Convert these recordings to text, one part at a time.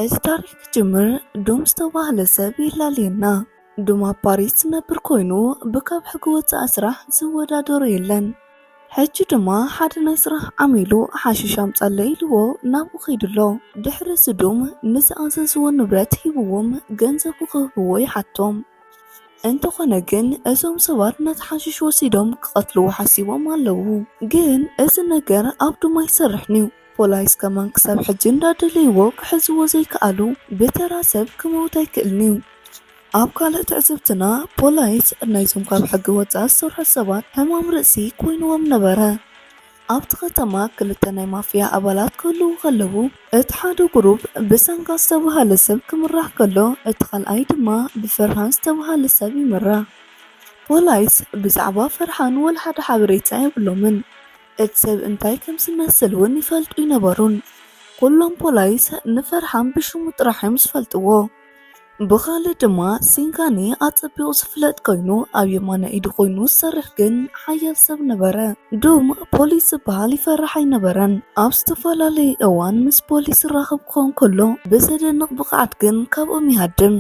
እዚ ታሪኽ ክጅምር ዱም ዝተባህለ ሰብ የላልየና። ዱም ኣብ ፓሪስ ዝነብር ኮይኑ ብካብ ሕጊ ወፃኢ ስራሕ ዝወዳደሮ የለን። ሕጂ ድማ ሓደ ናይ ስራሕ ዓሚሉ ሓሽሽ ኣምፃለይ ኢልዎ ናብኡ ከይዱ ኣሎ። ድሕሪ እዚ ዱም ንዝኣዘዝዎ ንብረት ሂብዎም ገንዘቡ ክህብዎ ይሓቶም። እንተኾነ ግን እዞም ሰባት ነቲ ሓሽሽ ወሲዶም ክቐትልዎ ሓሲቦም ኣለዉ። ግን እዚ ነገር ኣብ ዱም ኣይሰርሕን እዩ። ፖላይስ ከማን ክሳብ ሕጂ እንዳደለይዎ ክሕዝዎ ዘይከኣሉ ብተራ ሰብ ክመውት ኣይክእልን እዩ። ኣብ ካልእ ትዕዝብትና ፖላይስ ናይዞም ካብ ሕጊ ወፃኢ ዝሰርሑ ሰባት ሕማም ርእሲ ኮይንዎም ነበረ። ኣብቲ ከተማ ክልተ ናይ ማፍያ ኣባላት ክህልዉ ከለዉ እቲ ሓደ ጉሩብ ብሳንጋ ዝተባህለ ሰብ ክምራሕ ከሎ እቲ ካልኣይ ድማ ብፈርሃን ዝተባህለ ሰብ ይምራሕ። ፖላይስ ብዛዕባ ፈርሃን ወላ ሓደ ሓበሬታ የብሎምን። እቲ ሰብ እንታይ ከም ዝመስል እውን ይፈልጡ ይነበሩን። ኩሎም ፖላይስ ንፈርሃን ብሽሙ ጥራሕ እዮም ዝፈልጥዎ። ብኻልእ ድማ ሲንጋኒ ኣጸቢቑ ዝፍለጥ ኮይኑ ኣብ የማናይ ኢዱ ኮይኑ ዝሰርሕ ግን ሓያል ሰብ ነበረ። ዱም ፖሊስ ዝበሃል ይፈርሕ ኣይነበረን። ኣብ ዝተፈላለዩ እዋን ምስ ፖሊስ ይራኸብ ክኸውን ከሎ ብዘደንቕ ብቕዓት ግን ካብኦም ይሃድም።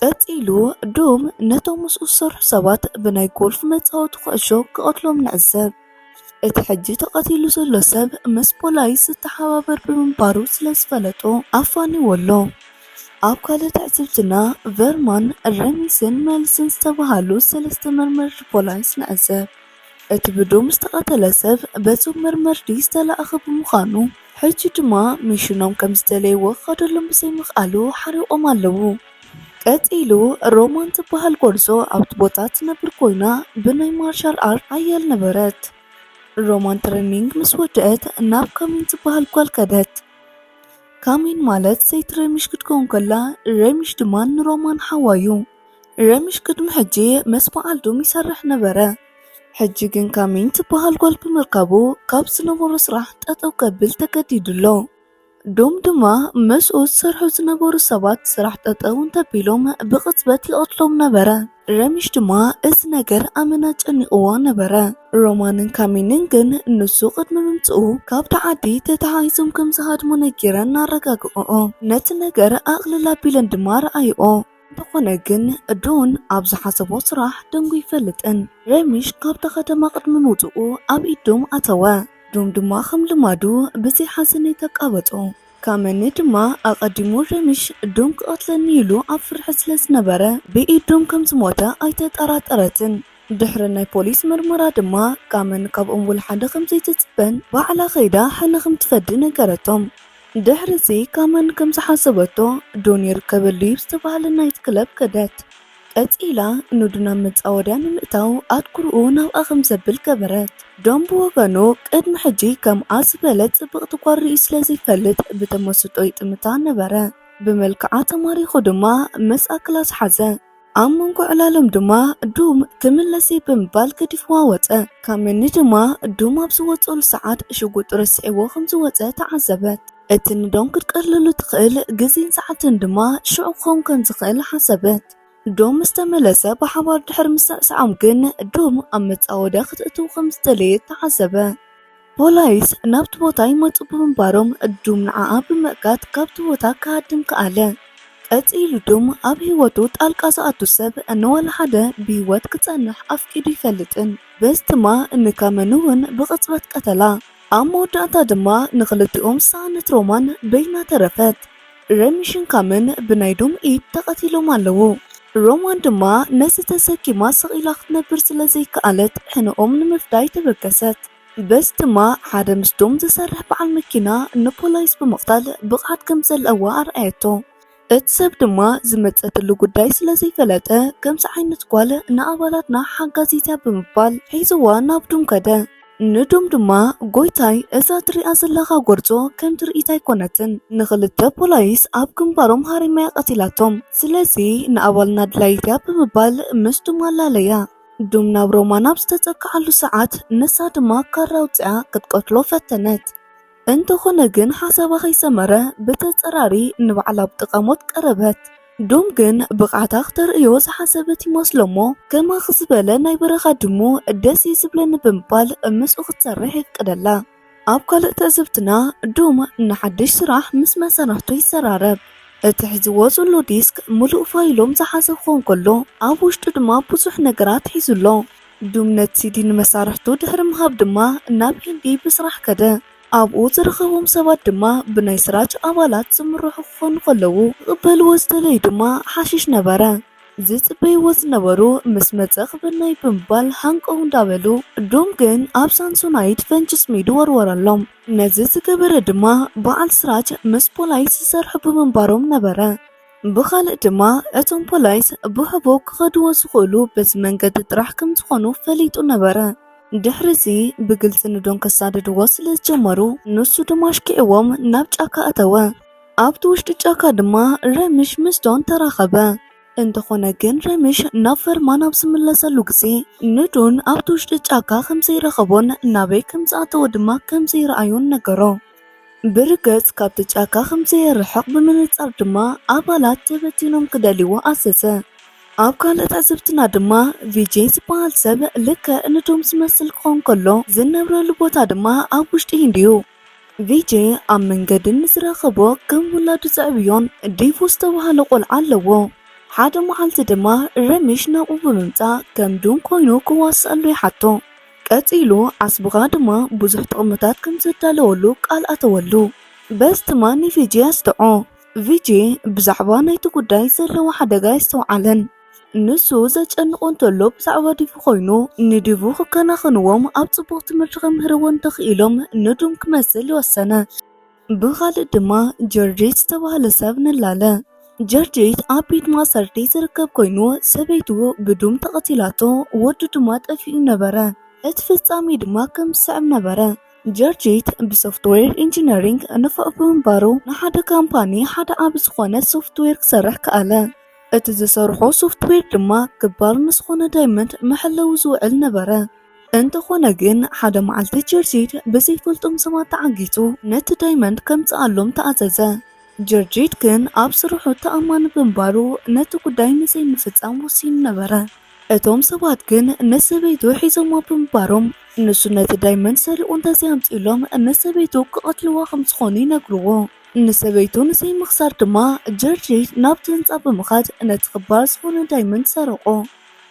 ቀጺሉ ዱም ነቶም ምስኡ ዝሰርሑ ሰባት ብናይ ጎልፍ መጻወቲ ኩዕሾ ክቐትሎም ንዕዘብ። እቲ ሕጂ ተቐቲሉ ዘሎ ሰብ ምስ ፖላይስ ዝተሓባበር ብምንባሩ ስለ ዝፈለጦ ኣፋንዎ ኣሎ። ኣብ ካልእ ትዕዝብትና ቨርማን፣ ረሚስን ሜልስን ዝተባሃሉ ሰለስተ መርመርቲ ፖላይስ ንዕዘብ። እቲ ብዱም ዝተቐተለ ሰብ በዞም መርመርቲ ዝተላእኸ ብምዃኑ ሕጂ ድማ ሚሽኖም ከም ዝደለይዎ ክኸደሎም ብዘይምኽኣሉ ሓሪቖም ኣለዉ። ቀጺሉ ሮማን ትበሃል ጎርዞ ኣብቲ ቦታ ትነብር ኮይና ብናይ ማርሻል ኣርት ሓያል ነበረት። ሮማን ትሬኒንግ ምስ ወደአት ናብ ካሚን ትበሃል ጓል ከደት። ካሚን ማለት ሰይቲ ረሚሽ ክትከውን ከላ ረሚሽ ድማ ንሮማን ሓዋ እዩ። ረሚሽ ቅድሚ ሕጂ ምስ በዓል ዱም ይሰርሕ ነበረ። ሕጂ ግን ካሚን ትበሃል ጓል ብምርካቡ ካብ ዝነበሮ ስራሕ ጠጠው ከብል ተገዲዱ ኣሎ። ዶም ድማ ምስኡ ዝሰርሑ ዝነበሩ ሰባት ስራሕ ጠጠው እንተቢሎም ብቕጽበት ይቐትሎም ነበረ። ረሚሽ ድማ እዚ ነገር ኣመና ጨኒቕዎ ነበረ። ሮማንን ካሚንን ግን ንሱ ቅድሚ ምምጽኡ ካብታ ዓዲ ተተሓሒዞም ከም ዝሃድሙ ነጊረን ኣረጋግዕኦ። ነቲ ነገር ኣቕልል ኣቢለን ድማ ረኣይኦ። እንተኾነ ግን ዶን ኣብ ዝሓሰቦ ስራሕ ደንጉ ይፈልጥን። ረሚሽ ካብታ ከተማ ቅድሚ ምውጽኡ ኣብ ኢድ ዶም ኣተወ። ዶም ድማ ከም ልማዱ ብዘይ ሓዘን ተቃበጦ። ካመኒ ድማ ኣቐዲሙ ረሚሽ ዶም ክቐትለኒ ኢሉ ኣብ ፍርሒ ስለ ዝነበረ ብኢድ ዶም ከም ዝሞተ ኣይተጠራጠረትን። ድሕሪ ናይ ፖሊስ ምርመራ ድማ ካመን ካብኦም ወላ ሓደ ከም ዘይትጽበን ባዕላ ከይዳ ሕነ ከም ትፈዲ ነገረቶም። ድሕሪ እዚ ካመን ከም ዝሓሰበቶ ዶን ይርከበሉ እዩ ዝተባህለ ናይት ክለብ ከደት። ቀጺላ ንዱን ኣብ መጻወድያ ንምእታው ኣትኩርኡ ናብኣ ከም ዘብል ገበረት። ዶም ብወገኑ ቅድሚ ሕጂ ከምኣ ዝበለት ጽብቕቲ ጓል ርእዩ ስለ ዘይፈልጥ ብተመስጦ ይጥምታ ነበረ። ብመልክዓ ተማሪኹ ድማ ምስኣ ክላስ ሓዘ። ኣብ መንጎ ዕላሎም ድማ ዱም ክምለስ እየ ብምባል ገዲፍዋ ወጸ። ካመኒ ድማ ዱም ኣብ ዝወጸሉ ሰዓት ሽጉጥ ረሲዕዎ ከም ዝወጸ ተዓዘበት። እቲ ንዶም ክትቀትለሉ ትኽእል ግዜን ሰዓትን ድማ ሽዑ ክኸውን ከም ዝኽእል ሓሰበት። ዶም ምስ ተመለሰ ብሓባር ድሕሪ ምስዕሳዖም ግን ዶም ኣብ መጻወድያ ክትእትው ከም ዝደለየት ተዓዘበ። ፖላይስ ናብቲ ቦታ ይመጹ ብምንባሮም ዱም ንዓኣ ብምእጋድ ካብቲ ቦታ ክሃድም ከኣለ። ቀጺሉ ዱም ኣብ ህይወቱ ጣልቃ ዝኣቱ ሰብ ንዋላ ሓደ ብህይወት ክጸንሕ ኣፍቂዱ ይፈልጥን። በዚ ድማ ንካመን እውን ብቕጽበት ቀተላ። ኣብ መወዳእታ ድማ ንኽልቲኦም ዝሰኣነት ሮማን በይና ተረፈት። ረሚሽን ካመን ብናይ ዶም ኢድ ተቐቲሎም ኣለዉ። ሮማን ድማ ነዚ ተሰኪማ ስቕ ኢላ ክትነብር ስለ ዘይከኣለት ሕነኦም ንምፍዳይ ተበገሰት። በዚ ድማ ሓደ ምስ ዶም ዝሰርሕ በዓል መኪና ንፖላይስ ብምቕታል ብቕዓት ከም ዘለዋ ኣርኣየቶ። እቲ ሰብ ድማ ዝመጸትሉ ጉዳይ ስለ ዘይፈለጠ ከምዚ ዓይነት ጓል ንኣባላትና ሓጋዚት እያ ብምባል ሒዝዋ ናብ ዶም ከደ። ንዶም ድማ ጎይታይ እዛ ትሪኣ ዘለኻ ጎርዞ ከም ትርኢት ኣይኮነትን። ንኽልተ ፖላይስ ኣብ ግንባሮም ሃሪማ እያ ቀቲላቶም። ስለዚ ንኣባልና ድላይት እያ ብምባል ምስ ዶም ኣለለያ። ዶም ናብ ሮማን ኣብ ዝተጸግዓሉ ሰዓት ንሳ ድማ ካራ ኣውጺኣ ክትቀትሎ ፈተነት። እንተኾነ ግን ሓሳባ ከይሰመረ ብተጸራሪ ንባዕላ ብጥቓሞት ቀረበት። ዶም ግን ብቕዓታ ክተርእዮ ዝሓሰበት ይመስሎ እሞ ከማኺ ዝበለ ናይ በረኻ ድሙ ደስ እዩ ዝብለኒ ብምባል ምስኡ ክትሰርሕ የፍቅደላ። ኣብ ካልእ ትዕዝብትና፣ ዱም ንሓድሽ ስራሕ ምስ መሳርሕቱ ይዘራረብ። እቲ ሒዝዎ ዘሎ ዲስክ ምሉእ ፋይሎም ዝሓዘ ክኸውን ከሎ፣ ኣብ ውሽጡ ድማ ብዙሕ ነገራት ሒዙ ኣሎ። ዱም ነቲ ሲዲ ንመሳርሕቱ ድሕሪ ምሃብ ድማ ናብ ሂንዲ ብስራሕ ከደ። ኣብኡ ዝረኸቦም ሰባት ድማ ብናይ ስራጅ ኣባላት ዝምርሑ ክኾኑ ከለዉ፣ ክቕበልዎ ዝደለዩ ድማ ሓሽሽ ነበረ። ዝጽበይዎ ዝነበሩ ምስ መጸ ክበናይ ብምባል ሃንቀው እንዳበሉ፣ ዱም ግን ኣብ ሳንሶናይት ፈንጂ ጽሚዱ ወርወረሎም። ነዚ ዝገበረ ድማ በዓል ስራጅ ምስ ፖላይስ ዝሰርሑ ብምንባሮም ነበረ። ብኻልእ ድማ እቶም ፖላይስ ብሕቦ ክኸድዎ ዝኽእሉ በዚ መንገዲ ጥራሕ ከም ዝኾኑ ፈሊጡ ነበረ። ድሕሪ እዚ ብግልጺ ንዶም ከሳድድዎ ስለ ዝጀመሩ፣ ንሱ ድማ ኣሽኪዕዎም ናብ ጫካ ኣተወ። ኣብቲ ውሽጢ ጫካ ድማ ረሚሽ ምስ ዶን ተራኸበ። እንተኾነ ግን ረሚሽ ናብ ፈርማን ኣብ ዝምለሰሉ ግዜ ንዶን ኣብቲ ውሽጢ ጫካ ከም ዘይረኸቦን ናበይ ከም ዝኣተወ ድማ ከም ዘይረኣዮን ነገሮ። ብርግጽ ካብቲ ጫካ ከም ዘየርሕቕ ብምንጻር ድማ ኣባላት ተበቲኖም ክደልይዎ ኣዘዘ። ኣብ ካልእ ትዕዝብትና ድማ ቪጄ ዝበሃል ሰብ ልክዕ ንዶም ዝመስል ክኸውን ከሎ ዝነብረሉ ቦታ ድማ ኣብ ውሽጢ ሂንድ እዩ። ቪጄ ኣብ መንገዲ ንዝረኸቦ ከም ውላዱ ዘዕብዮን ዲቮ ዝተባህለ ቆልዓ ኣለዎ። ሓደ መዓልቲ ድማ ረሚሽ ናብኡ ብምምጻእ ከም ዱም ኮይኑ ክዋስኣሉ ይሓቶ። ቀጺሉ ዓስብኻ ድማ ብዙሕ ጥቕምታት ከም ዘዳለወሉ ቃል ኣተወሉ። በዚ ድማ ንቪጄ ኣስድዖ። ቪጄ ብዛዕባ ናይቲ ጉዳይ ዘለዎ ሓደጋ ኣይስተውዓለን። ንሱ ዘጨንቆ እንተሎ ብዛዕባ ዲቪ ኮይኑ ንዲቪ ክከናኸንዎም ኣብ ጽቡቕ ትምህርቲ ከምህርዎ እንተኽኢሎም ንዱም ክመስል ይወሰነ። ብኻልእ ድማ ጀርጂት ዝተባህለ ሰብ ንላለ። ጀርጂት ኣብ ቤት ማእሰርቲ ዝርከብ ኮይኑ ሰበይቱ ብዱም ተቐቲላቶ፣ ወዱ ድማ ጠፊኡ ነበረ። እቲ ፍጻሜ ድማ ከም ዝስዕብ ነበረ። ጀርጂት ብሶፍትዌር ኢንጂነሪንግ ንፉዕ ብምንባሩ ንሓደ ካምፓኒ ሓደ ዓቢ ዝኾነ ሶፍትዌር ክሰርሕ ከኣለ። እቲ ዝሰርሖ ሶፍትዌር ድማ ክባር ንዝኾነ ዳይመንድ መሐለዊ ዝውዕል ነበረ። እንተኾነ ግን ሓደ መዓልቲ ጀርጂት ብዘይፈልጦም ሰባት ተዓጊቱ ነቲ ዳይመንድ ከምጽኣሎም ተኣዘዘ። ጀርጂት ግን ኣብ ስርሑ ተኣማኒ ብምንባሩ ነቲ ጉዳይ ንዘይምፍጻም ወሲኑ ነበረ። እቶም ሰባት ግን ንሰበይቱ ሒዞሞ ብምንባሮም ንሱ ነቲ ዳይመንድ ሰሪቑ እንተዘይኣምጺእሎም ንሰበይቱ ክቐትልዋ ከም ዝኾኑ ይነግርዎ። ንሰበይቱ ንዘይምኽሳር ድማ ጀርጂት ናብቲ ህንጻ ብምኻድ ነቲ ክባር ዝኾነ ዳይመንድ ሰረቖ።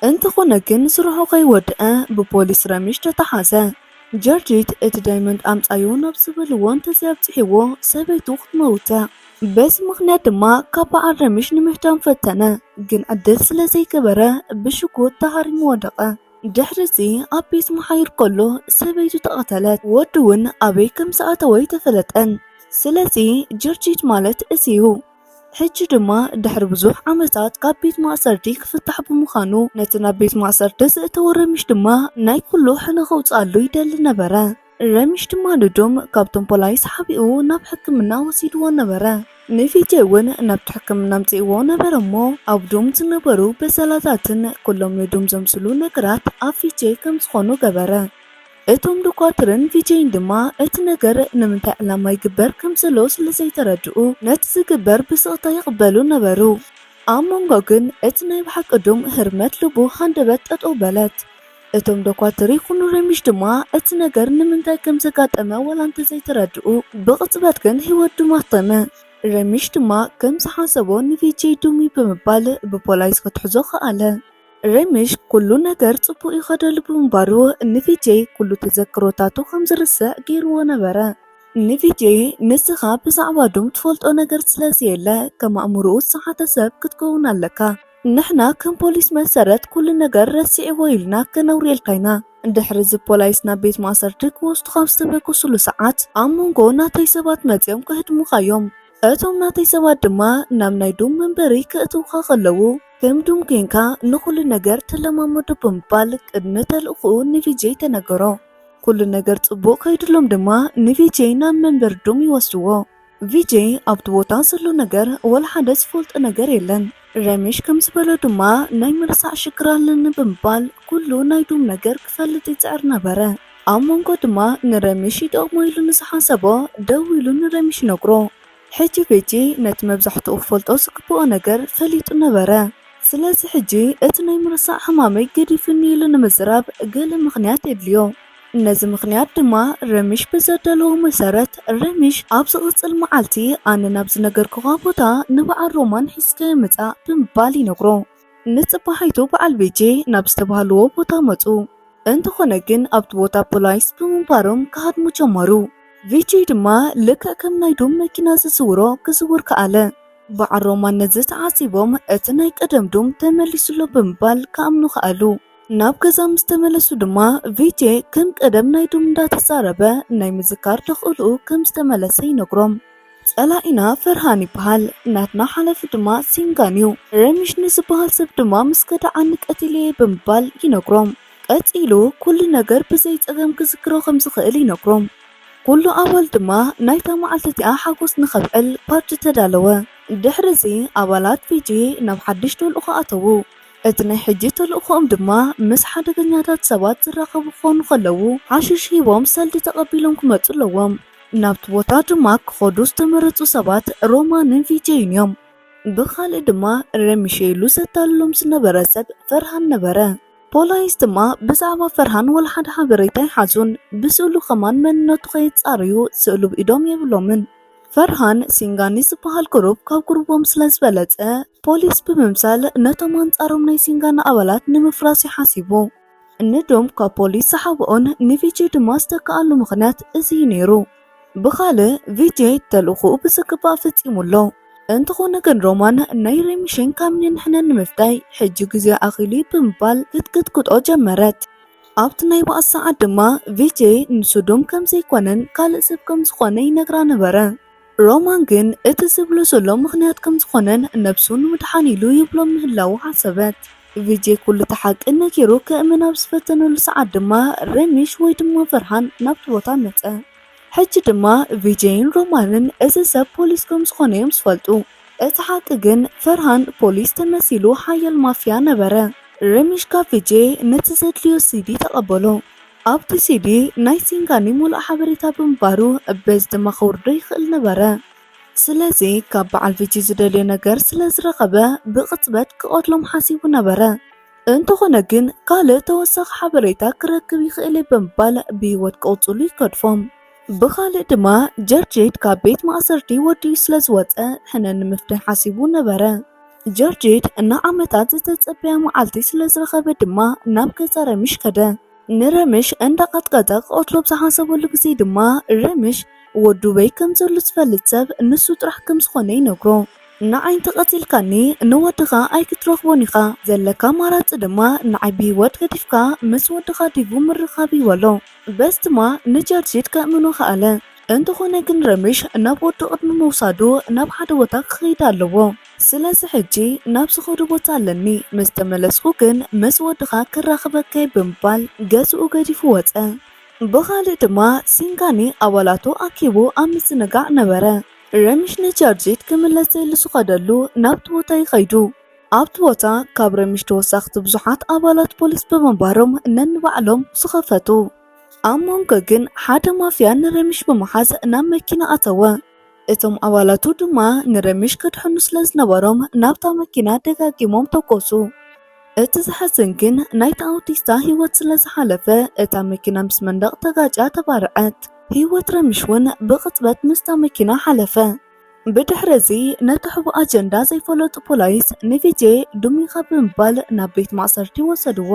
እንተኾነ ግን ስርሑ ከይወድአ ብፖሊስ ረሚሽ ተተሓዘ። ጀርጂት እቲ ዳይመንድ ኣምጻዮ ናብ ዝበልዎ እንተዘይኣብጺሕዎ ሰበይቱ ክትመውት እያ። በዚ ምኽንያት ድማ ካብ በዓል ረሚሽ ንምህዳም ፈተነ፣ ግን ዕድል ስለ ዘይገበረ ብሽጉጥ ተሃሪሙ ወደቐ። ድሕሪ እዚ ኣብ ቤት መሓይር ከሎ ሰበይቱ ተቐተለት። ወዱ እውን ኣበይ ከም ዝኣተወ ኣይተፈለጠን። ስለዚ ጀርጂት ማለት እዚ እዩ። ሕጂ ድማ ድሕሪ ብዙሕ ዓመታት ካብ ቤት ማእሰርቲ ክፍታሕ ብምዃኑ ነቲ ናብ ቤት ማእሰርቲ ዘእተወ ረሚሽ ድማ ናይ ኩሉ ሕነ ከውፅኣሉ ይደሊ ነበረ። ረሚሽ ድማ ንዱም ካብቶም ፖላይስ ሓቢኡ ናብ ሕክምና ወሲድዎ ነበረ። ንቪጄ እውን ናብቲ ሕክምና ኣምፅእዎ ነበረ እሞ ኣብ ዱም ዝነበሩ በሰላታትን ኩሎም ንዱም ዘምስሉ ነገራት ኣብ ቪጄ ከም ዝኾኑ ገበረ። እቶም ዶኳትርን ቪጄን ድማ እቲ ነገር ንምንታይ ዕላማ ይግበር ከም ዘሎ ስለ ዘይተረድኡ ነቲ ዝግበር ብስቕታ ይቕበሉ ነበሩ። ኣብ መንጎ ግን እቲ ናይ ብሓቂ ዱም ህርመት ልቡ ሃንደበት ጠጠው በለት። እቶም ዶኳትር ይኹኑ ረሚሽ ድማ እቲ ነገር ንምንታይ ከም ዘጋጠመ ዋላ እንተዘይተረድኡ ብቕጽበት ግን ህይወት ዱም ኣኽተመ። ረሚሽ ድማ ከም ዝሓሰቦ ንቪጄ ዱም እዩ ብምባል ብፖላይስ ክትሕዞ ከኣለ። ረሚሽ ኩሉ ነገር ጽቡቕ ይኸደሉ ብምንባሩ ንቪጄ ኩሉ ተዘክሮታቱ ከም ዝርስዕ ገይርዎ ነበረ። ንቪጄ ንስኻ ብዛዕባ ዱም ትፈልጦ ነገር ስለ ዘየለ ከም ኣእምሮኡ ዝሰሓተ ሰብ ክትከውን ኣለካ። ንሕና ከም ፖሊስ መሰረት ኩሉ ነገር ረሲዕዎ ኢልና ከነውርየልካ ኢና። ድሕሪ እዚ ፖላይስ ናብ ቤት ማእሰርቲ ክወስዱኻ ኣብ ዝተበገስሉ ሰዓት ኣብ መንጎ ናተይ ሰባት መጺኦም ከህድሙኻ እዮም። እቶም ናተይ ሰባት ድማ ናብ ናይ ዱም መንበሪ ከእትውኻ ከለዉ ከም ዱም ኬንካ ንኹሉ ነገር ተለማመዶ ብምባል ቅድሚ ተልእኽኡ ንቪጄ ተነገሮ። ኩሉ ነገር ጽቡቕ ከይድሎም ድማ ንቪጄ ናብ መንበሪ ዱም ይወስድዎ። ቪጄ ኣብቲ ቦታ ዘሎ ነገር ወላ ሓደ ዝፈልጦ ነገር የለን። ረሚሽ ከም ዝበሎ ድማ ናይ ምርሳዕ ሽግር ኣለኒ ብምባል ኩሉ ናይ ዱም ነገር ክፈልጥ ይጽዕር ነበረ። ኣብ መንጎ ድማ ንረሚሽ ይጠቕሞ ኢሉ ንዝሓሰቦ ደው ኢሉ ንረሚሽ ይነግሮ። ሕጂ ቪጄ ነቲ መብዛሕትኡ ክፈልጦ ዝግብኦ ነገር ፈሊጡ ነበረ። ስለዚ ሕጂ እቲ ናይ ምርሳዕ ሕማመይ ገዲፉኒ ኢሉ ንምዝራብ ገለ ምኽንያት የድልዮ። ነዚ ምኽንያት ድማ ረሚሽ ብዘዳለዎ መሰረት፣ ረሚሽ ኣብ ዝቕጽል መዓልቲ ኣነ ናብ ዝነገርኩኻ ቦታ ንበዓል ሮማን ሒዝካዮ ምጻእ ብምባል ይነግሮ። ንጽባሒቱ በዓል ቪጄ ናብ ዝተባህልዎ ቦታ መጹ። እንተኾነ ግን ኣብቲ ቦታ ፖላይስ ብምንባሮም ክሃድሙ ጀመሩ። ቪጄ ድማ ልክዕ ከም ናይ ዶም መኪና ዝዝውሮ ክዝውር ከኣለ። በዓል ሮማን ነዚ ተዓዚቦም እቲ ናይ ቀደም ዶም ተመሊሱሎ ብምባል ክኣምኑ ከኣሉ። ናብ ገዛ ምስ ተመለሱ ድማ ቪጄ ከም ቀደም ናይ ዶም እንዳተዛረበ ናይ ምዝካር ተኽእልኡ ከም ዝተመለሰ ይነግሮም። ጸላኢና ፈርሃን ይበሃል። ናትና ሓላፊ ድማ ሲንጋን እዩ። ረሚሽ ንዝበሃል ሰብ ድማ ምስ ከዳዓኒ ቀቲለየ ብምባል ይነግሮም። ቀጺሉ ኩሉ ነገር ብዘይ ጸገም ክዝክሮ ከም ዝኽእል ይነግሮም። ኩሉ ኣባል ድማ ናይታ መዓልቲ እቲኣ ሓጎስ ንኸብዕል ፓርቲ ተዳለወ። ድሕሪ እዚ ኣባላት ቪጄ ናብ ሓድሽ ተልእኾ ኣተዉ። እቲ ናይ ሕጂ ተልእኾኦም ድማ ምስ ሓደገኛታት ሰባት ዝራኸቡ ክኾኑ ከለዉ ሓሽሽ ሂቦም ሰልዲ ተቐቢሎም ክመጹ ኣለዎም። ናብቲ ቦታ ድማ ክኸዱ ዝተመረጹ ሰባት ሮማንን ቪጄይን እዮም። ብኻልእ ድማ ረሚሽ ኢሉ ዘታልሎም ዝነበረ ሰብ ፈርሃን ነበረ። ፖላይስ ድማ ብዛዕባ ፈርሃን ወላ ሓደ ሓበሬታ ኣይሓዙን። ብስእሉ ከማን መንነቱ ከየጻረዩ ስእሉ ብኢዶም የብሎምን። ፈርሃን ሲንጋኒ ዝበሃል ግሩፕ ካብ ግሩቦም ስለ ዝበለጸ ፖሊስ ብምምሳል ነቶም ኣንጻሮም ናይ ሲንጋኒ ኣባላት ንምፍራስ ይሓሲቡ። ንዶም ካብ ፖሊስ ዝሓብኦን ንቪጄ ድማ ዝተከኣሉ ምኽንያት እዚ እዩ ነይሩ። ብኻልእ ቪጄ ተልእኾኡ ብዝግባእ ፈጺሙ ኣሎ። እንተኾነ ግን ሮማን ናይ ረሚሽን ካሚንን ሕነ ንምፍዳይ ሕጂ ግዜ ኣኺሉ እዩ ብምባል ክትክትክጦ ጀመረት። ኣብቲ ናይ ባእሲ ሰዓት ድማ ቪጄ ንሱ ዶም ከም ዘይኮነን ካልእ ሰብ ከም ዝኾነ ይነግራ ነበረ። ሮማን ግን እቲ ዝብሎ ዘሎ ምኽንያት ከም ዝኾነን ነብሱ ንምድሓን ኢሉ ይብሎ ምህላዉ ሓሰበት። ቪጄ ኩሉ እቲ ሓቂ ነጊሩ ከእምን ኣብ ዝፈተነሉ ሰዓት ድማ ረሚሽ ወይ ድማ ፈርሃን ናብቲ ቦታ መጸ። ሕጂ ድማ ቪጄይን ሮማንን እዚ ሰብ ፖሊስ ከም ዝኾነ እዮም ዝፈልጡ። እቲ ሓቂ ግን ፈርሃን ፖሊስ ተመሲሉ ሓያል ማፍያ ነበረ። ረሚሽ ካብ ቪጄ ነቲ ዘድልዮ ሲዲ ተቐበሎ። ኣብቲ ሲዲ ናይ ሲንጋኒ ሙሉእ ሓበሬታ ብምንባሩ በዚ ድማ ከውርዶ ይኽእል ነበረ። ስለዚ ካብ በዓል ቪጄ ዝደልዮ ነገር ስለ ዝረኸበ ብቕጽበት ክቐትሎም ሓሲቡ ነበረ። እንተኾነ ግን ካልእ ተወሳኺ ሓበሬታ ክረክብ ይኽእል እየ ብምባል ብህይወት ክቕጽሉ ይገድፎም። ብኻልእ ድማ ጀርጂድ ካብ ቤት ማእሰርቲ ወዲኡ ስለ ዝወጸ ሕነ ንምፍዳይ ሓሲቡ ነበረ። ጀርጂድ ንዓመታት ዝተጸበያ መዓልቲ ስለ ዝረኸበ ድማ ናብ ገዛ ረሚሽ ከደ። ንረሚሽ እንዳቐጥቀጠ ክቐትሎ ብዝሓሰበሉ ግዜ ድማ ረሚሽ ወዱ በይ ከም ዘሎ ዝፈልጥ ሰብ ንሱ ጥራሕ ከም ዝኾነ ይነግሮ። ንዓይ እንተቐቲልካኒ ንወድኻ ኣይክትረኽቦን ኢኻ። ዘለካ ኣማራጺ ድማ ንዓይ ብህይወት ገዲፍካ ምስ ወድኻ ዲቡ ምርኻብ እዩ በሎ። በዚ ድማ ንጀርጂድ ከእምኖ ከኣለ። እንተኾነ ግን ረሚሽ ናብ ወዱ ቅድሚ ምውሳዱ ናብ ሓደ ቦታ ክኸይድ ኣለዎ። ስለዚ ሕጂ ናብ ዝኸዶ ቦታ ኣለኒ፣ ምስ ተመለስኩ ግን ምስ ወድኻ ክራኽበካ እየ ብምባል ገዝኡ ገዲፉ ወጸ። ብኻልእ ድማ ሲንጋኒ ኣባላቱ ኣኪቡ ኣብ ምዝንጋዕ ነበረ። ረሚሽ ንጃርጂት ክምለስ ኢሉ ዝኸደሉ ናብቲ ቦታ ይኸይዱ። ኣብቲ ቦታ ካብ ረሚሽ ተወሳኽቲ ብዙሓት ኣባላት ፖሊስ ብምንባሮም ነንባዕሎም ዝኸፈቱ። ኣብ መንጎ ግን ሓደ ማፍያ ንረሚሽ ብምሓዝ ናብ መኪና ኣተወ። እቶም ኣባላቱ ድማ ንረሚሽ ከድሕኑ ስለ ዝነበሮም ናብታ መኪና ደጋጊሞም ተኮሱ። እቲ ዘሕዝን ግን ናይቲ ኣውቲስታ ህይወት ስለ ዝሓለፈ እታ መኪና ምስ መንደቕ ተጋጭያ ተባርዐት። ህይወት ረሚሽ እውን ብቕጽበት ምስታ መኪና ሓለፈ። ብድሕሪ እዚ ነቲ ሕቡእ ኣጀንዳ ዘይፈለጡ ፖላይስ ንቪጄ ዱሚኻ ብምባል ናብ ቤት ማእሰርቲ ወሰድዎ።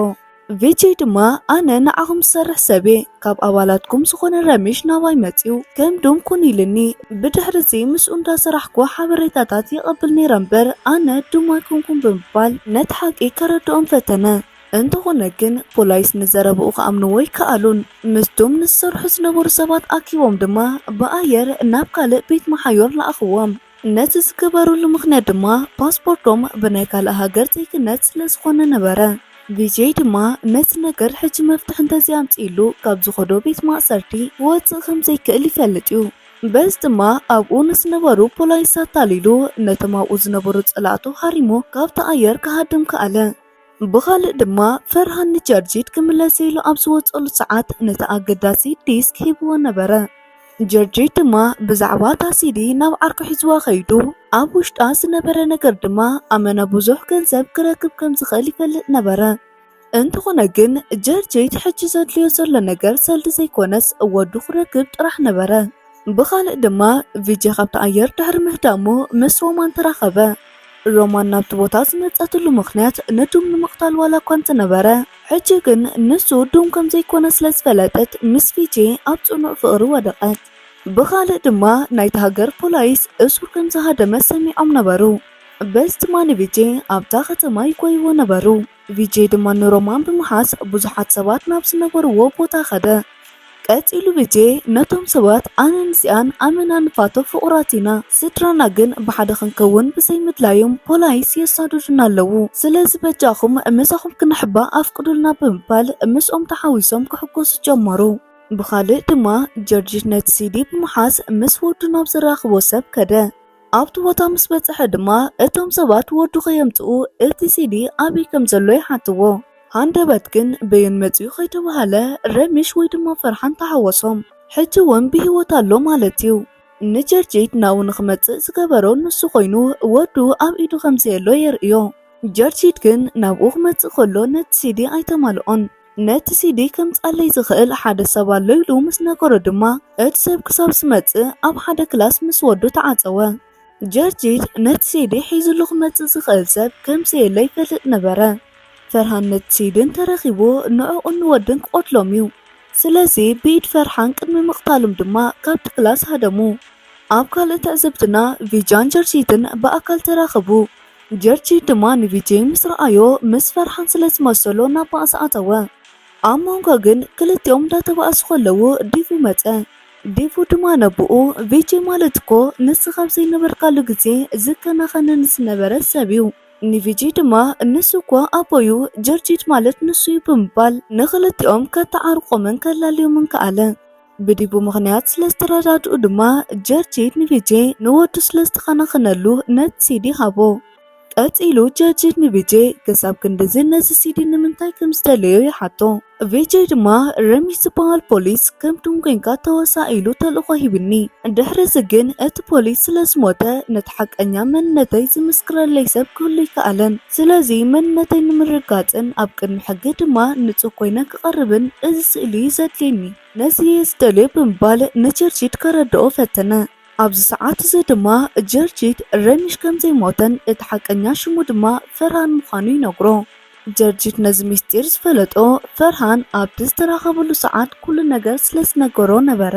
ቪጄ ድማ ኣነ ንዓኹም ዝሰርሕ ሰብ እየ፣ ካብ ኣባላትኩም ዝኾነ ረሚሽ ናባይ መጺኡ ከም ዱም ኩን ኢልኒ። ብድሕሪ እዚ ምስኡ እንዳሰራሕኩ ሓበሬታታት ይቐብል ነይረ እምበር ኣነ ዱም ኣይኮንኩን ብምባል ነቲ ሓቂ ከረድኦም ፈተነ። እንተኾነ ግን ፖላይስ ንዘረብኡ ክኣምንዎ ኣይከኣሉን። ምስቶም ንዝሰርሑ ዝነበሩ ሰባት ኣኪቦም ድማ ብኣየር ናብ ካልእ ቤት መሓዮር ለኣኽዎም። ነዚ ዝገበሩሉ ምኽንያት ድማ ፓስፖርቶም ብናይ ካልእ ሃገር ዜግነት ስለ ዝኾነ ነበረ። ቪጄ ድማ ነዚ ነገር ሕጂ መፍትሒ እንተዘይኣምጺእሉ ካብ ዝኸዶ ቤት ማእሰርቲ ክወጽእ ከም ዘይክእል ይፈልጥ እዩ። በዚ ድማ ኣብኡ ንዝነበሩ ፖላይስ ኣታሊሉ ነቶም ኣብኡ ዝነበሩ ጸላእቱ ሃሪሙ ካብቲ ኣየር ክሃድም ከኣለ። ብኻልእ ድማ ፈርሃን ንጀርጂት ክምለስ ኢሉ ኣብ ዝወጸሉ ሰዓት ነቲ ኣገዳሲ ዲስክ ሂብዎ ነበረ። ጀርጂት ድማ ብዛዕባ እታ ሲዲ ናብ ዓርኩ ሒዝዋ ከይዱ ኣብ ውሽጣ ዝነበረ ነገር ድማ ኣመና ብዙሕ ገንዘብ ክረክብ ከም ዝኽእል ይፈልጥ ነበረ። እንተኾነ ግን ጀርጂት ሕጂ ዘድልዮ ዘሎ ነገር ሰልዲ ዘይኮነስ ወዱ ክረክብ ጥራሕ ነበረ። ብኻልእ ድማ ቪጄ ካብቲ ኣየር ድሕሪ ምህዳሙ ምስ ሮማን ተራኸበ። ሮማን ናብቲ ቦታ ዝመጸትሉ ምኽንያት ንዱም ንምቕታል ዋላ እኳ እንተነበረ፣ ሕጂ ግን ንሱ ዱም ከም ዘይኮነ ስለ ዝፈለጠት ምስ ቪጄ ኣብ ጽኑዕ ፍቕሪ ወደቐት። ብኻልእ ድማ ናይቲ ሃገር ፖላይስ እሱር ከም ዝሃደመ ሰሚዖም ነበሩ። በዚ ድማ ንቪጄ ኣብታ ከተማ ይጎይዎ ነበሩ። ቪጄ ድማ ንሮማን ብምሓዝ ብዙሓት ሰባት ናብ ዝነበርዎ ቦታ ኸደ። ቀጺሉ ቪጄ ነቶም ሰባት ኣነን እዚኣን ኣመና ንፋቶ ፍቑራት ኢና፣ ስድራና ግን ብሓደ ክንከውን ብዘይምድላዮም ፖላይስ የሳድዱና ኣለዉ። ስለዚ በጃኹም ምሳኹም ክነሕባ ኣፍቅዱልና ብምባል ምስኦም ተሓዊሶም ክሕጎሱ ጀመሩ። ብኻልእ ድማ ጀርጂት ነቲ ሲዲ ብምሓዝ ምስ ወዱ ናብ ዘራኽቦ ሰብ ከደ። ኣብቲ ቦታ ምስ በጽሐ ድማ እቶም ሰባት ወዱ ከየምጽኡ እቲ ሲዲ ኣበይ ከም ዘሎ ይሓትዎ። ሃንደበት ግን በየን መጺኡ ከይተባህለ ረሚሽ ወይ ድማ ፈርሓን ተሓወሶም። ሕጂ እውን ብህይወት ኣሎ ማለት እዩ። ንጀርጂት ናብኡ ንኽመጽእ ዝገበሮ ንሱ ኮይኑ ወዱ ኣብ ኢዱ ከም ዘየሎ የርእዮ። ጀርጂት ግን ናብኡ ክመጽእ ከሎ ነቲ ሲዲ ኣይተማልኦን። ነቲ ሲዲ ከምጽኣለይ ዝኽእል ሓደ ሰብ ኣሎ ኢሉ ምስ ነገሮ ድማ እቲ ሰብ ክሳብ ዝመጽእ ኣብ ሓደ ክላስ ምስ ወዱ ተዓጸወ። ጀርጂት ነቲ ሲዲ ሒዝሉ ክመጽእ ዝኽእል ሰብ ከም ዘየለ ይፈልጥ ነበረ። ፈርሃን ነቲ ሲዲ እንተረኺቡ ንዕኡን ንወዱን ክቐትሎም እዩ። ስለዚ ብኢድ ፈርሃን ቅድሚ ምቕታሎም ድማ ካብቲ ክላስ ሃደሙ። ኣብ ካልእ ትዕዝብትና ቪጃን ጀርጂትን ብኣካል ተራኸቡ። ጀርጂት ድማ ንቪጄ ምስ ረኣዮ ምስ ፈርሃን ስለ ዝመሰሎ ናብ ባእሲ ኣተወ። ኣብ መንጎ ግን ክልቲኦም እንዳተባእሱ ከለዉ ዲቡ መጸ። ዲቡ ድማ ነብኡ ቪጄ ማለት እኮ ንስኻ ኣብ ዘይነበርካሉ ግዜ ዝከናኸነኒ ዝነበረ ሰብ እዩ። ንቪጄ ድማ ንሱ እኮ ኣቦዩ፣ ጀርጂት ማለት ንሱ እዩ ብምባል ንክልቲኦም ከተዓርቆምን ከላልዮምን ከኣለ። ብዲቡ ምኽንያት ስለ ዝተረዳድኡ ድማ ጀርጂት ንቪጄ ንወዱ ስለ ዝተኸናኸነሉ ነቲ ሲዲ ሃቦ። ቀጺሉ ጀርጂት ንቪጄ ክሳብ ክንድዚ ነዚ ሲዲ ንምንታይ ከም ዝደለዮ ይሓቶ። ቪጄ ድማ ረሚሽ ዝበሃል ፖሊስ ከም ዱም ኮይንካ ተወሳኢሉ ተልእኾ ሂብኒ። ድሕሪ እዚ ግን እቲ ፖሊስ ስለ ዝሞተ ነቲ ሓቀኛ መንነተይ ዝምስክረለይ ሰብ ክህሉ ኣይከኣለን። ስለዚ መንነተይ ንምርግጋጽን ኣብ ቅድሚ ሕጊ ድማ ንጹህ ኮይነ ክቐርብን እዚ ስእሊ እዩ ዘድልየኒ። ነዚ እየ ዝደልዮ ብምባል ንጀርጂት ከረድኦ ፈተነ። ኣብዚ ሰዓት እዚ ድማ ጀርጂት ረሚሽ ከም ዘይሞተን እቲ ሓቀኛ ሽሙ ድማ ፈርሃን ምዃኑ ይነግሮ። ጀርጂት ነዚ ምስጢር ዝፈለጦ ፈርሃን ኣብቲ ዝተራኸብሉ ሰዓት ኩሉ ነገር ስለ ዝነገሮ ነበረ።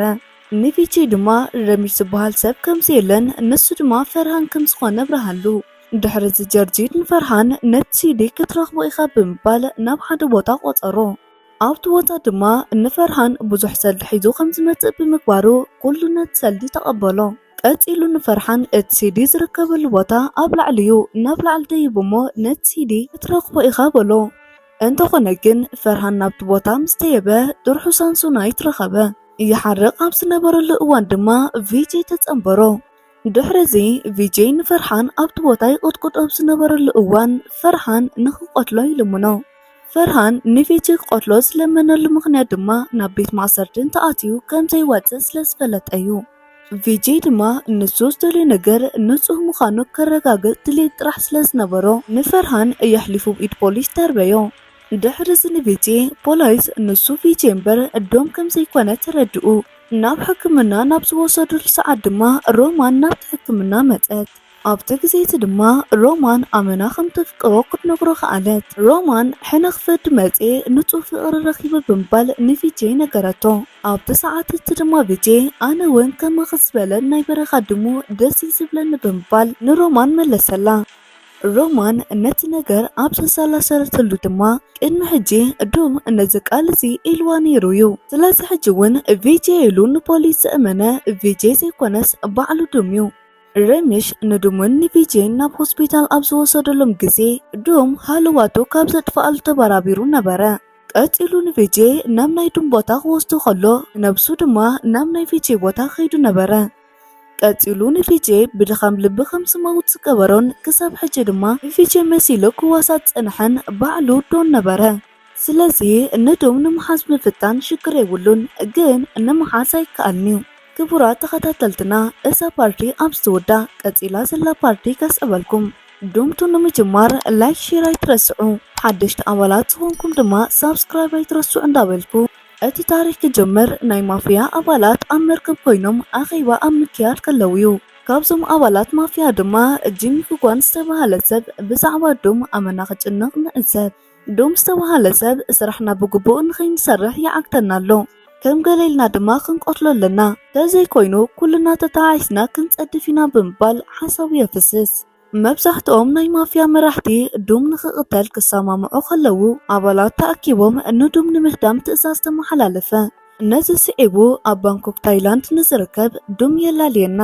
ንቪጂ ድማ ረሚሽ ዝበሃል ሰብ ከም ዘየለን ንሱ ድማ ፈርሃን ከም ዝኾነ ኣብርሃሉ። ድሕሪ እዚ ጀርጂት ንፈርሃን ነቲ ሲዲ ክትረኽቦ ኢኻ ብምባል ናብ ሓደ ቦታ ቆጸሮ። ኣብቲ ቦታ ድማ ንፈርሃን ብዙሕ ሰልዲ ሒዙ ከም ዝመጽእ ብምግባሩ ኩሉ ነቲ ሰልዲ ተቐበሎ። ቀጺሉ ንፈርሃን እቲ ሲዲ ዝርከበሉ ቦታ ኣብ ላዕሊ እዩ፣ ናብ ላዕሊ ደይቡ እሞ ነቲ ሲዲ ክትረኽቦ ኢኻ በሎ። እንተኾነ ግን ፈርሃን ናብቲ ቦታ ምስ ደየበ ጥርሑ ሳንሶናይት ረኸበ። ይሓርቕ ኣብ ዝነበረሉ እዋን ድማ ቪጂ ተጸንበሮ። ድሕሪ እዚ ቪጂ ንፈርሃን ኣብቲ ቦታ ይቕጥቅጦ ኣብ ዝነበረሉ እዋን ፈርሃን ንኽቐትሎ ይልምኖ። ፈርሃን ንቪጂ ክቐትሎ ዝለመነሉ ምኽንያት ድማ ናብ ቤት ማእሰርቲ እንተኣትዩ ከም ዘይወጽእ ስለ ዝፈለጠ እዩ። ቪጂ ድማ ንሱ ዝደልዮ ነገር ንጹህ ምዃኑ ከረጋግጽ ድሌት ጥራሕ ስለ ዝነበሮ ንፈርሃን የሕሊፉ ብኢድ ፖሊስ ደርበዮ። ድሕሪ እዚ ንቪጂ ፖሊስ ንሱ ቪጂ እምበር ዶም ከም ዘይኮነ ተረድኡ። ናብ ሕክምና ናብ ዝወሰዱሉ ሰዓት ድማ ሮማን ናብቲ ሕክምና መጸት። ኣብቲ ግዜ እቲ ድማ ሮማን ኣመና ከም ተፍቅሮ ክትነግሮ ከኣለት። ሮማን ሕነ ክፈዲ መጽየ ንጹህ ፍቕሪ ረኺበ ብምባል ንቪጂ ነገረቶ። ኣብቲ ሰዓት እቲ ድማ ቪጂ ኣነ እውን ከማኺ ዝበለ ናይ በረኻ ድሙ ደስ እዩ ዝብለኒ ብምባል ንሮማን መለሰላ። ሮማን ነቲ ነገር ኣብ ዘሰላሰለትሉ ድማ ቅድሚ ሕጂ ዱም ነዚ ቃል እዚ ኢልዋ ነይሩ እዩ። ስለዚ ሕጂ እውን ቪጂ ኢሉ ንፖሊስ ዘእመነ ቪጂ ዘይኮነስ ባዕሉ ዱም እዩ። ረሚሽ ንዱምን ንቪጂን ናብ ሆስፒታል ኣብ ዝወሰደሎም ግዜ ዱም ሃለዋቱ ካብ ዘጥፍኣሉ ተበራቢሩ ነበረ። ቀጺሉ ንቪጂ ናብ ናይ ዱም ቦታ ክወስዶ ከሎ ነብሱ ድማ ናብ ናይ ቪጂ ቦታ ከይዱ ነበረ። ቀጺሉ ንቪጂ ብድኻም ልቢ ከም ዝመውት ዝገበሮን ክሳብ ሕጂ ድማ ንቪጂ መሲሉ ክዋሳእ ዝጸንሐን ባዕሉ ዶን ነበረ። ስለዚ ንዱም ንምሓዝ ምፍታን ሽግር የብሉን፣ ግን ንምሓዝ ኣይከኣልን እዩ። ክቡራት ተኸታተልትና፣ እዛ ፓርቲ ኣብዚ ትውዳእ። ቀጺላ ዘላ ፓርቲ ከስዕበልኩም። ዶምቱ ንምጅማር ላይክ፣ ሼር ኣይትረስዑ። ሓደሽቲ ኣባላት ዝኾንኩም ድማ ሳብስክራይብ ኣይትረስዑ እንዳበልኩ፣ እቲ ታሪኽ ክጅምር። ናይ ማፍያ ኣባላት ኣብ መርከብ ኮይኖም ኣኼባ ኣብ ምክያድ ከለዉ እዩ። ካብዞም ኣባላት ማፍያ ድማ ጂሚ ኩጓን ዝተባህለ ሰብ ብዛዕባ ዶም ኣመና ክጭነቕ ንዕዘብ። ዶም ዝተባህለ ሰብ ስራሕና ብግቡእ ንኸይንሰርሕ ይዓግተና ኣሎ። ከም ገለ ኢልና ድማ ክንቀትሎ ኣለና። ተዘይኮይኑ ኩልና ተተሓሒዝና ክንጸድፍ ኢና ብምባል ሓሳቡ የፍስስ። መብዛሕትኦም ናይ ማፍያ መራሕቲ ዱም ንኽቕተል ክሰማምዑ ከለዉ፣ ኣባላት ተኣኪቦም ንዱም ንምህዳም ትእዛዝ ተመሓላለፈ። ነዚ ስዒቡ ኣብ ባንኮክ ታይላንድ ንዝርከብ ዱም የላልየና።